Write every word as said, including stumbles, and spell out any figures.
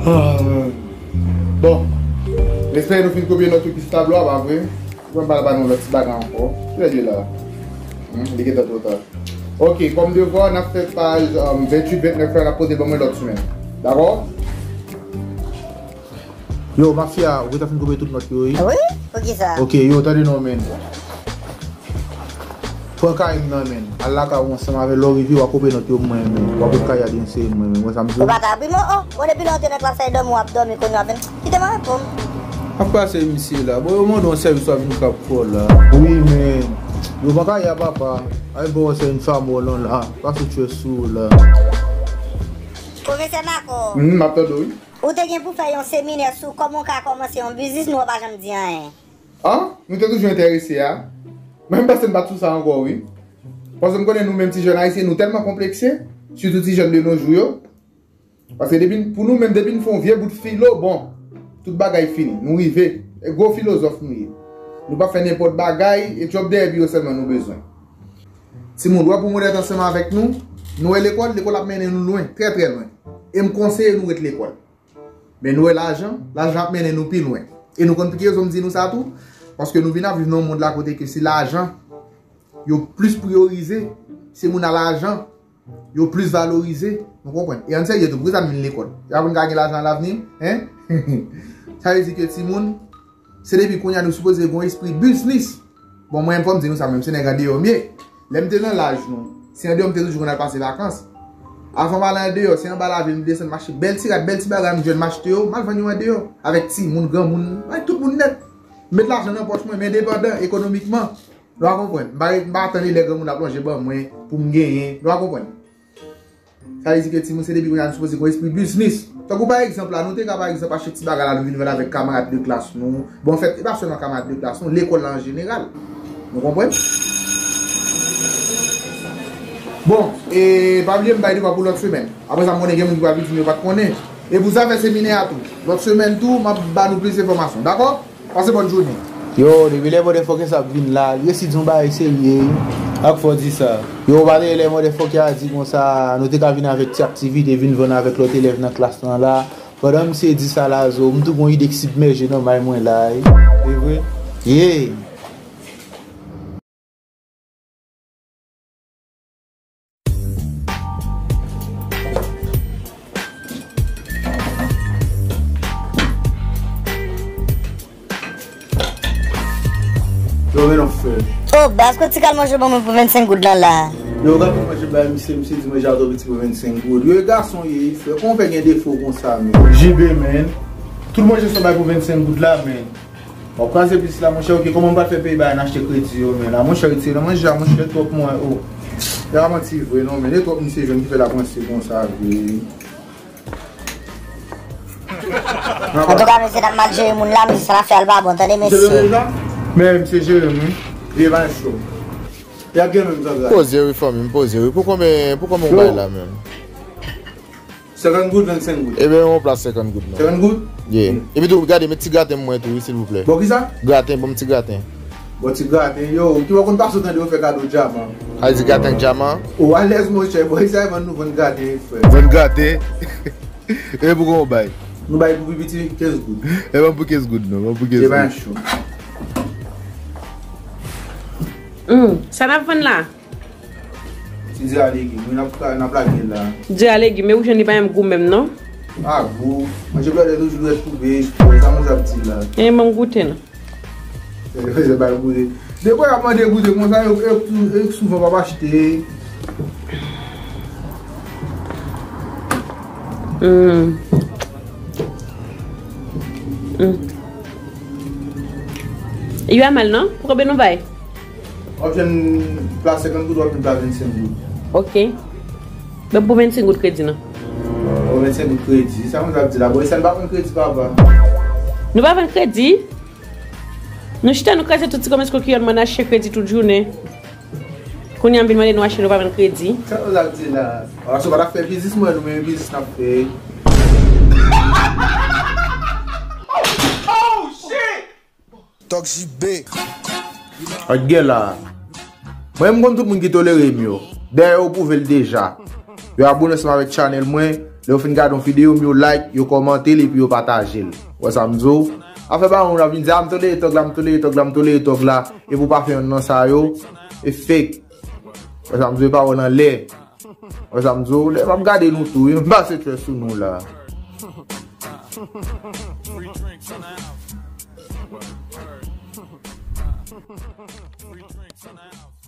Ah, bon. M espere nou fin kopye nòt yo ki sou tablo a, pa vre? Ou pral ba nou lòt ti bagay ankò. Kilè li ye la? Hmm, li gentan twò ta. Ok, kòm devwa, n ap fè paj, um, venntuit, ventnèf la, n ap poze ban mwen lòt semèn. Dakò? Yo, mafya, ou gentan fin kopye tout nòt yo, wi? Wi? Poukisa? Ok, yo, tande non, men. Pran kay m nan, men. Al lakay ou ansanm avè l, lè w rive, w a kopye nòt yo mwen, men. W a pot kay a byen sere mwen, men. Mwen sa m di w. Ou pa ka abri mwen, oh. Bon, depi lè w te nan klas la, e dòmi w ap dòmi, kounye a vin. Kite m reponn. Ap pase misye la. Bon, yo mande yon sèvis w ap vin k ap fè w la. Wi, men. Yo pran kay a papa. Ay, bon, se yon fanm ou non la. Pase tchè sou ou la. Pwofesè Mako. Hmm, m ap tande w, wi. Ou te gen pou fè yon seminè sou kòman w ka kòmanse yon biznis, nou pa janm di anyen. An? Nou te toujou enterese a. Mwen, m panse m pa t sou sa ankò, wi. Paske m konnen nou menm ti jèn ayisyen, nou tèlman konplekse, sitou ti jèn de nos jours yo. Paske depi, pou nou menm, depi n fè yon vye bout filo, bon, tout bagay fini. Nou rive. E gwo filozòf nou ye. Nou pa fè nenpòt bagay, e djòb dèyè biwo sèlman nou bezwen. Timoun, w ap pou modèt ansanm avèk nou, nou wè lekòl, lekòl ap mennen nou lwen, trè, trè lwen. E m konseye nou ret lekòl. Men nou wè lajan, lajan ap mennen nou pi lwen. E nou konn pou ki rezon m di nou sa tou? Paske nou vin ap viv nan yon mond la kote ke se lajan yo plis priyorize, se moun a lajan yo plis valorize. Nou konprann? E ann serye tou, poukisa m vin lekòl? E pa pou n ka gen lajan alavni, en? Sa vle di ke timoun, se depi kounye a nou sipoze gen yon espri biznis. Bon, mwen, fò m di nou sa menm, se nèg andeyò m ye. Lè m te nan laj nou, se andeyò m te toujou konn al pase vakans. Avan m ale andeyò, se anba lavil m desann, m achte bèl ti rad, bèl ti bagay m jwenn, m achte yo, m al vann yo andeyò. Avèk timoun, granmoun, avèk tout moun nèt. M met lajan nan pòch mwen, m endepandan ekonomikman. Nou a konprann? M pa, m pa tann lè granmoun ap lonje ban mwen pou m genyen. Nou a konprann? Sa vle di ke timoun se depi kounye a nou sipoze gen yon espri biznis. Tankou pa egzanp la, nou te ka pa egzanp achte ti bagay la, nou vin vann avèk kamarad de klas nou. Bon, anfèt, e pa sèlman kamarad de klas nou, lekòl la an jeneral. Nou konprann? Bon, e pa bliye m bay devwa pou lòt semèn. Apre sa, m konnen gen moun ki pral vin di m yo pa t konnen. E pou zafè seminè a tou, lòt semèn tou, m ap ba nou plis enfòmasyon. Dakò? Pase bòn jounen. Yo, depi lè motherfucker sa ap vin la, li resi di yon bagay serye, wi. Ak fò di sa. Yo, pa tande lè motherfucker a di konsa, nou te ka vin avèk ti aktivite, vin vann avèk lòt elèv nan klas lan la. Pandan misye di sa la, zo, m tou gon ide k sibmèje nan may mwen la, wi. Se vre? Yeah. Yo, men non, frè. Oh, baz, kot ti kal manje ban mwen pou vennsenk goud lan la? Yo, gade manje bay misye, misye di manje a twò piti pou vennsenk goud. Yo, e gason ye, frè. Kòman w fè gen defo konsa, men? J B, men. Tout manje sa w bay pou vennsenk goud la, men. W ap kraze plis la, monchè, ok, kòman m pral fè peye bagay n achte kredi yo, men la, monchè, retire nan manje a, monchè, twòp mwen, o. Se pa manti vre, non, men, e twòp misye jwenn ki fè l ap ranse konsa, vre. Antouka, mesye, n ap mal jere moun la, mesye, sa n ap fè a l pa bon, tande, mesye. Men, misye jere m, wi. Li pa cho. Y ap gen menm zòt la. Poze, wi, fanmi, m poze, wi. Pou konbyen, pou konbyen w bay la, menm? Senkant goud, vennsenk goud. Ebyen, yon plas senkant goud, non. Senkant goud? Yeah. Epi tou, gade, met ti graten mwen tou, wi, silvouplè. Bon, kisa? Graten, ban m ti graten. Bon, ti graten, yo, ki w konn pase w tande yo fè kado dyaman. A di graten dyaman? O, alèz, monchè, bon, e sa e vann nou vann graten, frè. Vann graten? E pou konbyen w bay? Nou bay pou pi piti, kenz goud. E ban m pou kenz goud, non, ban m pou kenz goud. E pa cho. Hmm, sa n ap vann la? Ti diri a legim, wi, n ap, n ap lage l la. Diri a legim, men ou jwenn li pa menm gou menm, non? A gou. Manje blòdè toujou dwèt koube, sa moun sa ap di la. E, ban m goute, non. Se, se pa goute. Depi y ap mande goute konsa, yo, yo, yo souvan p ap achte. Hmm. Hmm. Yo a mal, non? Pou konbyen nou bay? W ap jwenn plas senkant goud, w ap jwenn plas vennsenk goud. Ok. Ban m pou vennsenk goud kredi, non? Bon, vennsenk goud kredi. Sa moun sa ap di la? Bon, e sa n pa vann kredi, papa? Nou pa vann kredi? Nou chita, nou kraze tout ti komès kokiyon, mwen achte kredi tout jounen. Kounye a m vin mande nou achte, nou pa vann kredi. Sa nou ap di la? Paske w pa t ap fè biznis, mwen, nou menm biznis n ap fè. Oh, shit! Tòk J B. Ak gè la. Mwen, m konn tout moun ki tolere m yo. Dayè, yo pwouve l deja. Yo abone ansanm avèk channel mwen. Lè yo fin gade yon videyo m, yo like, yo kòmante l epi yo pataje l. Wè sa m di w? Afè ba moun ap vin di, "A, m tolere tòg la, m tolere tòg la, m tolere tòg la." Epi w pa fè yonn nan sa yo, e fake. Wè sa m di w, e pawòl anlè. Wè sa m di w, lè m ap gade nou tou, wi, m pase trè sou nou la. Free drinks in the house. Free drinks in the house.